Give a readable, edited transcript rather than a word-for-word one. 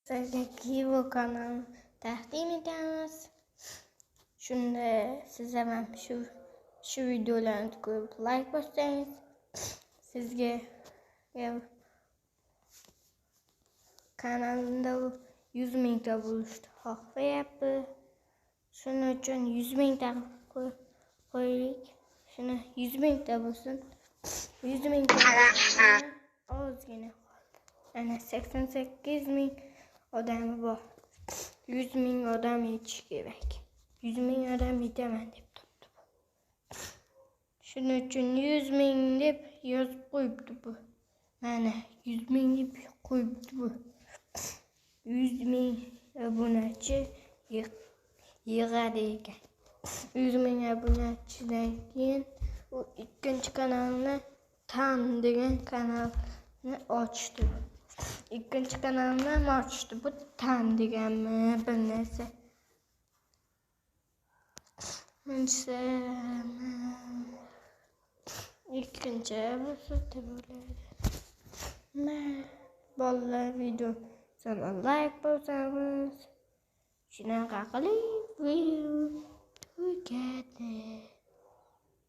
Sizga Kivo kanalini taqdim etamiz. Shunda siz ham shu videolarni ko'rib like bossangiz, sizga kanalimda 100 mingta bo'lishni xohlayapti. Shuning uchun 100 mingta qo'yaylik. Shuni 100 mingta bo'lsin. 100 mingta ozgina qoldi. Ana 88 ming odami bor. 100 ming odam yetishi kerak. 100 ming odam yetaman deb turibdi bu. Shuning uchun 100 ming deb yozib qo'yibdi bu. Mana 100 ming deb qo'yibdi bu. 100 ming obunachi yig'adi ekan. 100 ming obunachidan keyin u ikkinchi kanalni, Tan degan kanalni ochdi. Ikkinchi kanalni ham ochdi. Bu Tan deganmi bir narsa. Bunisi ikkinchi bo'lsa bo'ladi. Bolalar video sana like bosamiz. Shunaqa qilib video tugadi.